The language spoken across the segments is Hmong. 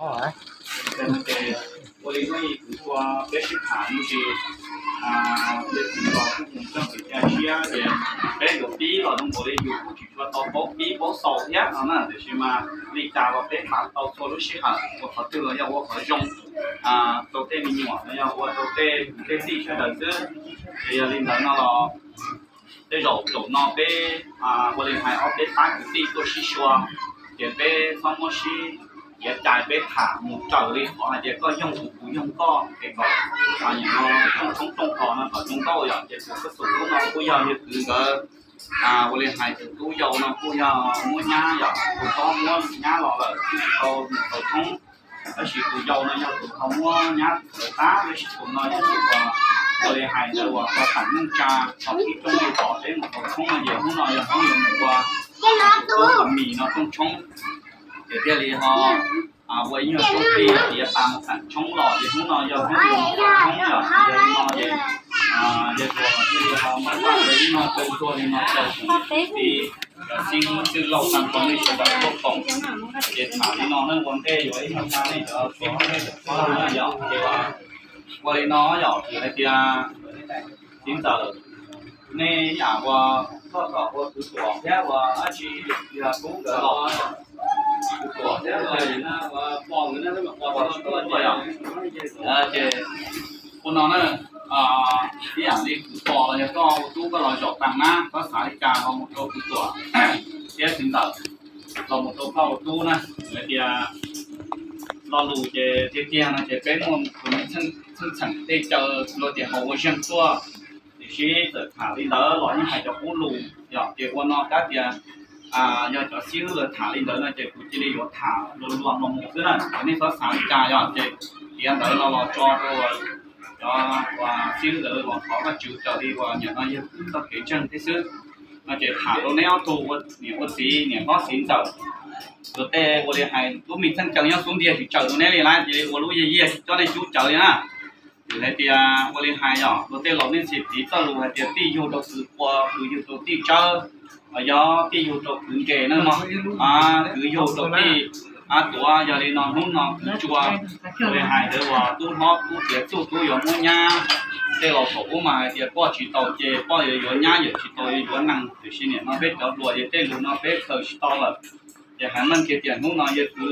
Ua li no kwv ua peb sib tham me ntsis, yog tsis los kuj mus txog kev cai siab ces peb yuav pib los zoo nkaus li yus kuj tsis tshua tau paub pib paub xaus thiab no na, tiam sis mas li cas los peb xav tau txhua lub sij hawm ua qhov twg los yog ua qhov zoo rau tej me nyuam los yog ua rau tej kwv tej tij sawv daws xwb. Ces yog li ntawd no los tej zaum zaum no peb ua li hais ob peb pab kwv tij tuaj sib sua, ces peb txhob muab sib kiav cai, peb tham mus raws li qhov hais tias koj yoog kuv, kuv yoog koj, ces kom nim no rooj tshoob rooj kos no kom zoo nkauj yom. Ces tus xub xum lub no kuj yog yawg kwv nkawd ua li hais tus tub yau no kuj yog muab nyab yom, tus tub muab nyab los lawm twb tsis tau mus xaus tshoob, tab sis tus yau no yog tus ho muab nyab hlawv tag, tab sis tus no yog tus uas ua li hais ntawd uas ua tam neej tsa thaum ib rooj li tom peb mus xaus tshoob no ces hnub no yog hnub yuav mus ua tus tub mis no rooj tshoob, ces thiaj li ho ua ib nyuag rooj tij tiav tas mus tam tshoob los ces hnub no yog hnub yuav mus xaus tshoob yom. Yog li no ces yawg tus thiaj li ho muab vaj ua ib nyuag tau tuag li no rau tus txiv, cov xib hwb txwj laug tag nrho nej sawv daws tuaj koom. Ces tham li no ne ua ntej yuav ib nyuag tag nej cov txiv hmab nej cov phooj ywg na yom, ces ua li no yom, hais tias txiv ntxawm, nej yam ua koj kom ua kwv Tuam thiab ua dab tsi, yog Tub nkawd los, kwv Tuam thiab ua Pom nkawd na, Pom tsis tuaj yom. Ces ua no na, ib yam li kwv Pom los yog koj ua tub koj los zaum tas na, koj xav li cas los mus rau kwv Tuam thiab txiv ntxawm, los mus rau koj ua tub na. Hais tias lo lus ces tiag tiag no ces peb muaj txheej txheem tej caw luag tias haus ua zeeg tuaj, tiam sis txawm tham li ntawd los yeej hais cov qub lus yom. Ces ua no kab tias yog cov xib hwb lawv tham li ntawd no ces kuv cia li yuav tham luag luag no mus xwb na, ces nej txhob xav li cas yom. Ces tiav ntawd no los tso rau cov uas xib hwb lawv los thov Vajtswv raws li uas nim no yog kwv txoj kev ntseeg thiab xwb. No ces tham rau neb ob tug ua niam ua txiv, niam hlob txiv ntxawm, luag tej ua li hais lub me txheej caw nyob xub ntiag tsis tsaws rau neb li na, cia li ua lub yiag yiag coj nej cub cawv li na. Vim hais tias ua li hais yom, luag tej laus nej txhia piv txoj lus hais tias tij yug rau kwv qua, kwv yug rau tij tsawb, los yog tij yug rau kwv nres na mog, kwv yug rau tij tuav. Yog li no hnub no kwv Tsua, ua li hais ntawd uas tub hlob tub tiav txuj tub yuav muab nyab, tej laus thaum ub mas hais tias poj tsis tau ces poj yuav yuav nyab, yawm tsis tau yuav yuav nees, tiam sis nim no peb cov hluas ces tej lus no peb khaws tsis tau lawm. Ces hais meej kiag tias hnub no yawg kwv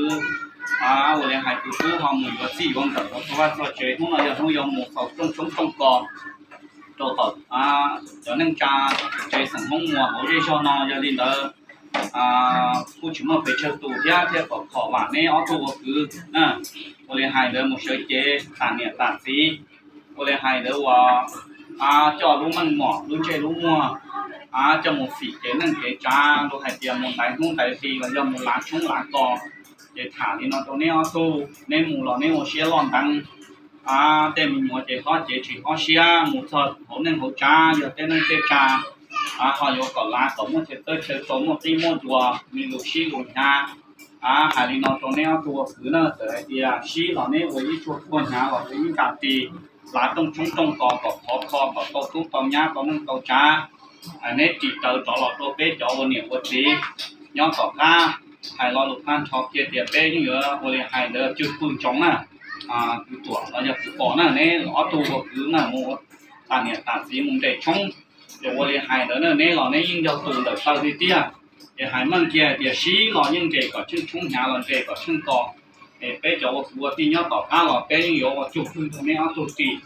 ua li hais tus tub ho mus yuav txij yuav nkawm rau txog vaj txog tsev, hnub no yog hnub yuav mus xaus rooj tshoob rooj kos rau tom cov neej tsa tsev xeem Hmoob Muas hauv zej zog no. Yog li ntawd kuj tsis muaj pes tsawg tus thiab, thiaj kom khom vam neb ob tug ua kwv na. Ua li hais ntawd mus sawv cev tam niam tam txiv, ua li hais ntawd uas coj lub meej mom lub ntsej lub muag coj mus fim kev neej kev tsav, luag hais tias mus ntaiv hnub ntaiv hli los yog mus lav tshoob lav kos. Ces tham li no rau neb ob tug, neb mus los neb ua siab loj nteev. Tej me nyuam ces hlob cev tsis hlob siab, mus txog hauv neej hauv tsav yog tej neej tej tsa ho yuav kom lav kom muaj chaw txawj chaw txaus, muaj qib muaj ncuas, me lus sib lus hnyav. Hais li no rau neb ob tug ua kwv na, txawm hais tias sib los neb ua ib tsuag puag hnyav los ua ib nkas tis, lav rooj tshoob rooj kos kom khov kho kom tau tub tau nyab tau neej tau tsav. Neb ris rawv rov los rau peb cov ua niam ua txiv nyob tom qab, hais lo lus tag nrho kiag tias peb yeej yuav ua li hais ntawd cwj pwg ntsoov na. Kwv Tuam los yog kwv Pom na, neb ob tug ua kwv na mus ua tam niam tam txiv mus nres tshoob. Ces ua li hais ntawd na, neb los neb yeej yog tus ntawm taw tiag tiag. Ces hais meej kiag tias sib los yeej nres kom tsheej tshoob hnyav los nres kom tsheej kos. Es peb cov ua kwv ua tij nyob tom qab los peb yeej yuav ua cwj pwg rau neb ob tug ris,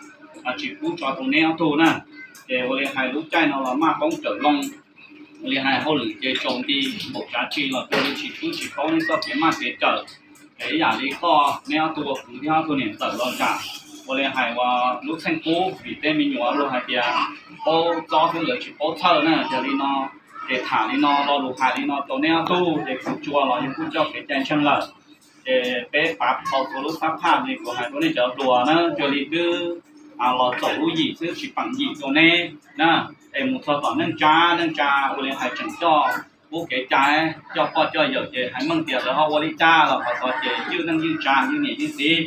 tsis pub tso rau neb ob tug na. Ces ua li hais lub caij no los maj poob rawm loo, ua li hais hauj lwm ces tsaus nti npaum tsav tsi los cuag li tsis tshwb tsis paub neb txoj kev maj kev cawm. Es ib yam li koj neb ob tug ua kwv thiab ob tug niam ntxawm los zam, ua li hais uas lub txheej qub vim tej me nyuam luag hais tias paub txob xwb lawv tsis paub txhawj na. Yog li no ces tham li no lo lus hais li no rau neb ob tug ces kwv Tsua los yog kuj coj kev cai ntseeg lawm. Ces peb pav tau txhua lub sab phaj li kuv hais rau nej cov hluas na, cuag li twb los txaus lub yim xwb tsis peem yim rau neb na. Es mus txog tom neej tsa, neej tsa ua li hais tseem coj pub kev cai, coj poj coj yawm ces hais meej tias lawv ho ua li cas los qhov tod ces ywj neej ywj tsa ywj niam ywj txiv.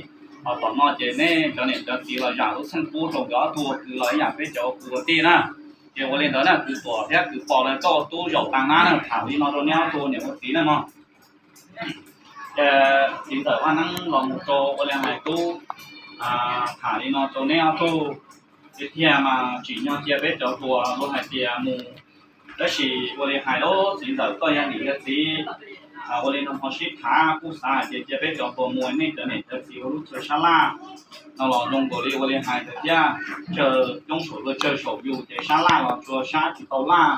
Ho tom no ces neb cov niam cov txiv los zam lub txheej qub rau nkawd ob tug ua kwv los ib yam peb cov ua kwv ua tij na. Ces ua li ntawd na, kwv Tuam thiab kwv Pom lawv coj ua tub zaum tas na, tham li no rau neb ob tug niam ua txiv na mog. Ces txiv ntxawm Vaj Neeb los mus rau ua li hais tub, tham li no rau neb ob tug, tiag tiag mas tsim nyog cia peb cov hluas luag hais tias mus, tab sis ua li hais lub txiv ntxawm koj yog niam yog txiv, ua li no ho sib tham kuj xav hais tias cia peb cov hluas mus, nej cov niam cov txiv ua lub chaw sab laj no los zoo nkaus li ua li hais ntawd thiab. Chaw coob saum luag chaw saum yus ces sab laj los tsuas sab tsis tau laj,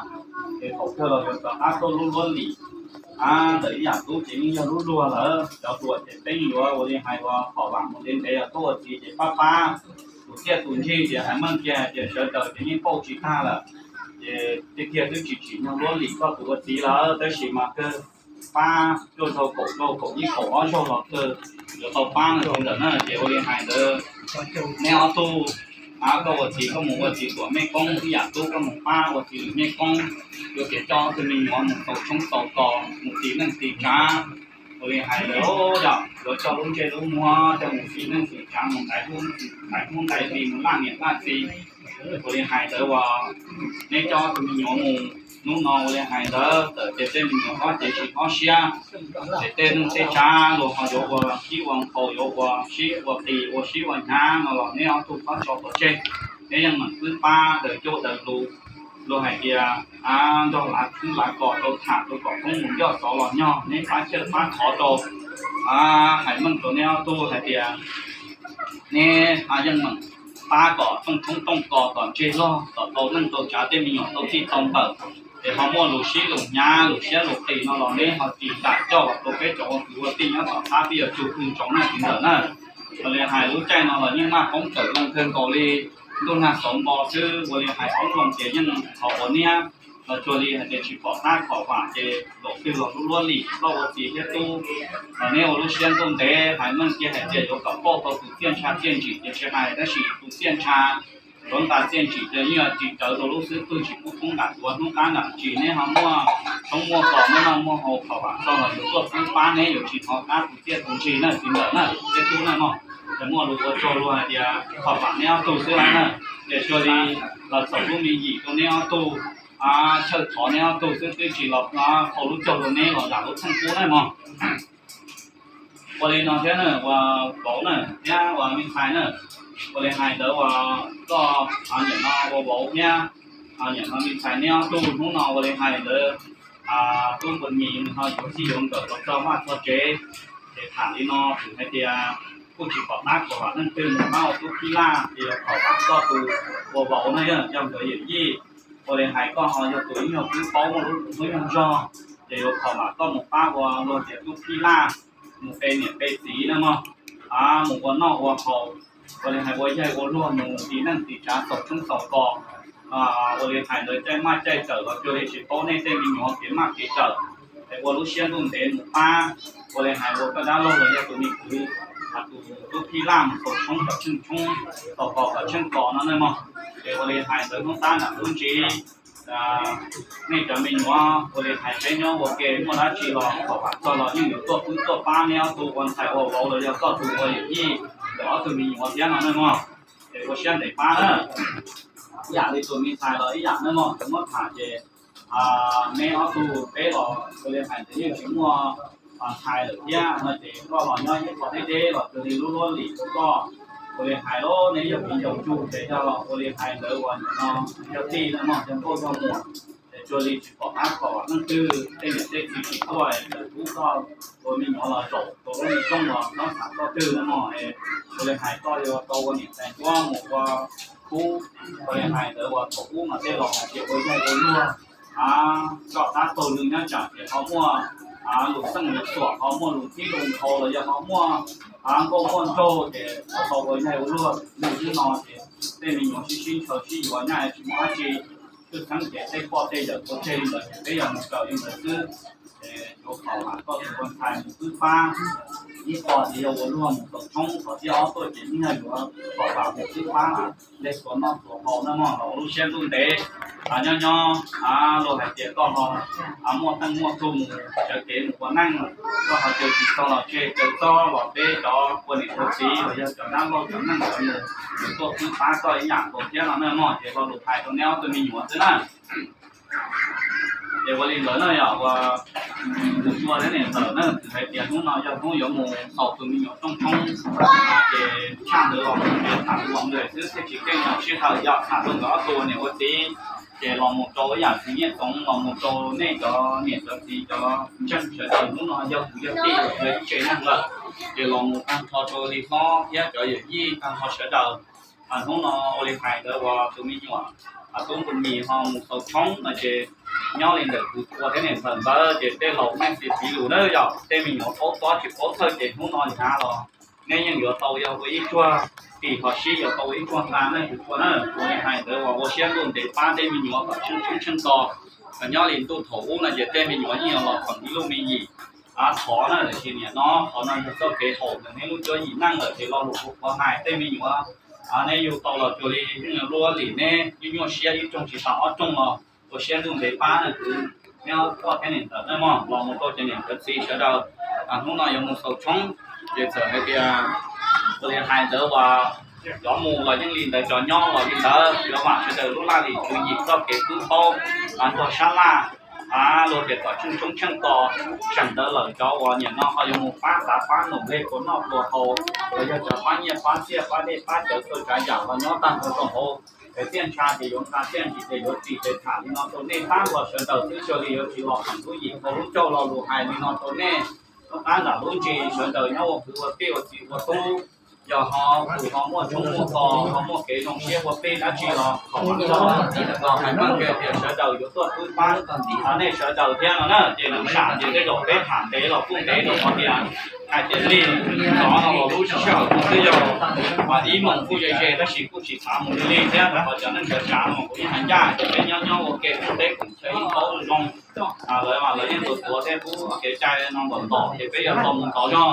ces thaum kawg los yuav rov qab tuaj lub luab lim. Ntawm ib yam tub ces yeej yog lub luag lawm, cov hluas ces peb yuav ua li hais uas phom vam mus ntev ntev tuaj ua txiv ces pab pab tus txiaj tus ntsig ces hais meej kiag hais tias sawv daws ces yeej pauj tsis tag lawm. Ces tiag tiag twb tsis tsim nyog luab lim koj tus ua txiv lawm, tab sis mas kawg pab cuaj zaug kaum zaug kaum ib kaum ob zaug los kawg yuav tau pab no ntawm na. Ces ua li hais ntawd, neb ob tug, koj ua txiv koj mus ua txiv tuam mej koob, ib yam tub koj mus pab ua txiv lwm mej koob, yuav kev coj ob tug me nyuam mus tau tshoob tau kos, mus tiv neej tiv tsav. Ua li hais ntawd yog yuav coj lub ntsej lub muag coj mus tiv neej tiv tsav, mus ntaiv hnub ntaiv hli, mus laj niam laj txiv. Ua li hais ntawd uas neb coj ob tug me nyuam mus hnub no ua li hais ntawd txawm tias tej me nyuam hob ces tsis hob siab, ces tej neej tej tsav luag ho yuav ua sib ua nqaus, yuav ua sib ua qis, ua sib ua hnyav no los neb ob tug txhob tso pov tseg. Neb yeej meem pab daws cuab daws lus, luag hais tias nrog lav khwb lav kos rau tham rau kom poob mus yoj xov los nyog, neb pab cawj pab thov rau. Hais meej rau neb ob tug hais tias neb yeej meem pab kom rooj tshoob rooj kos kom ntseg log, kom tau neej tau tsav, tej me nyuam tau txij tau npawm, ces ho muaj lus sib lus hnyav lus siab lus qis no los neb ho tiv tam coj los rau peb cov ua kwv ua tij nyob tom qab peb yuav tsum pw ntsoov na txiv ntxawm na. Ua li hais lub caij no los yeej maj poob tawm zoo kawg nkaus li, ntuj nag xauv npo xwb, ua li hais poob loo ces yeej qhov quav niab los cuag li hais tias tsis pom qab khom vam ces laum twg los lub luab lim koj ua txiv thiab tub. Neb ua lub siab ntuj ntev hais meej kiag hais tias yuav kom pauj tau tus txiaj ntsha txiaj ntsim ces tsis hais, tab sis tus txiaj ntsha yuav nqa txiaj ntsim ces yeej ris rawv rau lub xwb, twb tsis pub poob nram duav hnub qab nram tsis, neb ho muaj tshoob muaj kos muaj noj muaj haus khom vam txog los yuav tuaj pub pab, neb yuav tsis hnov qab tus txiaj tus ntsig na txiv ntxawm na thiab tub na mog. Ces muaj lus ua tsaug luag hais tias khom vam neb ob tug xwb na, ces cuag li los txhaum lub me yim rau neb ob tug, tshawj thov neb ob tug xwb, twb tsis los hau lub caug rau neb los zam lub txheej pub na mog. Ua li no thiab na ua vauv na thiab ua me ntxhais na, ua li hais ntawd ua koj niam no ua vauv thiab niam no me ntxhais neb ob tug hnub no ua li hais ntawd, tub Npuas Mis nws ho yuav txij yuav nkawm los txog vaj txog tsev, ces tham li no txawm hais tias kuj tsis pom qab khom vam leej twg, mus pab ua tub Phij Laj ces yuav khom vam koj tus ua vauv na yog nkawd yawm yij. Ua li hais koj ho yog tus ib nyuag pub paub muaj lub hnub nyoog zog, ces yuav khom vam koj mus pab ua luag tias tub Phij Laj, mus pe niam pe txiv na mog, mus ua noj ua haus, ua li hais ua yaig ua luag, mus tiv neej tiv tsav txaus tshoob txaus kos. Ua li hais ntawd caij maj caij tawm los cuag li tsis paub nej tej me nyuam kev maj kev tawm, es ua lub siab ntuj ntev mus pab. Ua li hais ua koj dab laug los yog tus me kwv, tus tub Phij Laj mus txaus tshoob kom tsheej tshoob, txaus kos kom tsheej kos no na mog. Ces ua li hais ntawd hnub tab nram lub ntsis, nej cov me nyuam ua li hais peb nyob ua ke muaj dab tsi los khom vam txog los yeej yuav tuaj pub tuaj pab neb ob tug ua ntxhais ua vauv los yog koj tus ua yawm yij ntawm ob tug me nyuam thiab no na mog. Ces ua siab ntev pab na. Ib yam li tus me ntxhais los ib yam na mog, muab tham ces neb ob tug peb los ua li hais ntawd yeej tsis muaj ntxhais lawm thiab no ces koj los nyob ib qho deb deb los cuag li lub luab lim rau koj. Ua li hais los neb yog viv ncaus ntsug ces yog ua li hais ntawd uas nim no yog tij na mog, yog nkauj yog muam, ces cuag li tsis pom qab khom leej twg, tej niam tej txiv tsis tuaj, txawm pub koj ua me nyuam los zaum rau lub me rooj los txhob tham txoj twg na mog. Ua li hais koj yuav tau ua niam tais ncuab mus ua khub, ua li hais ntawd uas thaum ub mas tej laus hais tias ua yaig ua luag, coj qab taug lw nyob tsam ces ho muaj lus xeej lus xuam, ho muaj lus thib lus nthau los yog ho muaj nkauj muaj nraug ces ho tau ua yaig ua luag. Lwm hnub no ces tej me nyuam sib sib ntshaw sib yuav nyaj tsis muaj dab tsi, tshwj xeeb ces tej poj tej yawm ua tseg li ntawd ces peb yog mus raws li ntawd xwb. Ces yuav khom vam koj tus ua ntxhais mus xwb pab, ib qho ces yog ua luag mus txaus tshoob, qhov thib ob tuaj ces yeej yog yuav khom vam mus xwb pab, nte xuas noj xuas haus na mog, los ua lub siab ntuj ntev. Nyob nyob luag hais tias koj ho muaj teej muaj tug mus sawv kev mus ua neej, koj ho caw tsis txog los tseg, caw txog los peb cov ua niam ua txiv los yog cov dab laug cov neej cov nus yuav tuaj xwb pab koj ib yam nkaus thiab no na mog. Ces lo lus hais rau neb ob tug me nyuam xwb na. Ces ua li ntawd na yog ua tus Ua thiab niam ntxawm na, txawm hais tias hnub no yog hnub yuav mus xaus tus me nyuam rooj tshoob, ces tshaj ntawd los mus tham ua nkawd xwb thiaj tsis keej nyog sij hawm yog tham rau nkawd ob tug niam ua txiv. Ces los mus rau ib yam txiv Nyiaj Txoov, los mus rau nej cov niam cov txiv cov ntseeg sawv daws, hnub no yog kuv yog tij los yog ib tse neeg lawm, ces los mus tag nrho rau Lis Hlob thiab cov yawm yij tag nrho sawv daws. Hnub no ua li hais ntawd uas tus me nyuam tub Npus Mis ho mus xaus tshoob no ces nyob li ntawm kuv ua thiab niam ntxawm ntawd ces tej laus nej txiv txiv lus na yog tej me nyuam paub tob tsis paub thawj ces hnub no hnyav los nej yeej yuav tau yog ua ib tsuag tim ho sib yuav tau ua ib tsuag nqa nej tus ua na. Ua li hais ntawd uas ua siab ntuj ntev pab tej me nyuam kom tsheej tshoob tsheej tos. Nyob li ntuj thaum ub no ces tej me nyuam yeej yuav los koom ib lub me yim thov na, tiam sis niam no qhov no yog txoj kev haum ntawm nej lub cuab yim neej lawm ces lo lus kuv qhuav hais tej me nyuam nej yug tau los cuag li luaj li neb nyuaj nyuaj siab ib rooj tsis tas ob rooj los ua siab ntuj ntev pab na kwv, neb ob poj thiab niam ntxawm nej mog los mus rau cov niam cov txiv sawv daws. Hnub no yuav mus xaus tshoob ces txawm hais tias ua li hais ntawd uas cov mus los yeej li ntawd, cov nyob los li ntawd, yuav vam sawv daws lub laj lim tswv yim txoj kev pub paub nrog sab laj luag tias kom tsheej tshoob tsheej tos. Tseem ntawd lawm cov uas niam no ho yuav mus pab tav pab num nqe puas noj puas haus los yog cov pab nyiaj pab txiaj pab dej pab cawv txhua tsav yam los nyob tag nrho rau hauv es tiaj ntsha ces yuav nqa, tiaj ntsis ces yuav txis ces tham li no rau nej pab nrog sawv daws xwb, xyov li yuav tsis los txog lub yim hauv lub ncauj lo lus hais li no rau nej. Lub qab nram lub ntsis sawv daws nyob ua kwv ua tij ua txiv ua tub, yog ho tus ho muaj tshoob muaj tos ho muaj kev zoo siab ua peb dab tsi los thaum los hais meej kiag tias sawv daws yuav tuaj pub pab nej sawv daws thiab no na. Ces lub sam ces tej zaum peb tham ntev los kuj ntev rau qhov tias hais tias lig ntxov no los lub sij hawm no twb yog ib moos kuj ze ze tab sis kuj tsis xav mus li li thiab rau qhov cov neej cov tsav no kuv yeej hais ncaj ces peb nyob nyob ua ke kuj teb kuj chaw yeej paub zoo. Lawv mas lawv yeej tuav tuav tej qub kev cai no npaum npaum ces peb yuav tau mus ntov zog.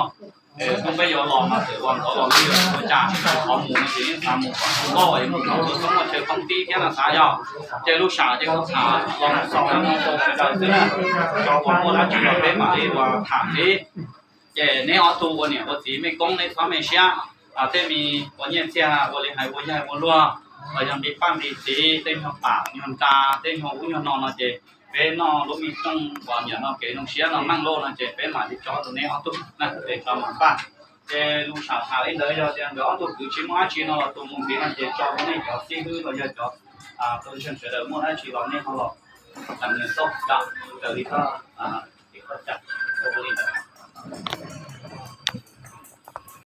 Es thaum peb yuav los mas txawm los ntov los li ua cas tsis tau qhov mus no ces yeej xav mus kom tau nkauj es mus tau txhob muaj chaw thoob tib thiab no xav yog. Ces lub sam ces kuv tham los mus xaus no rau sawv daws xwb na. Cov uas muaj dab tsi los peb mam li ua tham xwb. Ces neb ob tug ua niam ua txiv mej koob neb txhob me siab. Tej me ua nyiaj txiag ua li hais ua yaig ua luag los yog nqi paj nqi txiv, tej nyuag pam nyuag nra, tej nyuag ub nyuag no no ces peb noj lub me rooj uas niam no kev zoo siab no meej luj no ces peb mam li tso rau neb ob tug na, peb tso mam npaj. Ces lus sam tham li ntawd yog tias nkawd ob tug kwv tsis muaj dab tsi no los tus mus ntxiv no ces tso rau nej cov xib hwb los yog cov tus ntseeg sawv daws muaj dab tsi los nej ho los tham nws xauj dam raws li koj, koj cam rau li ntawd.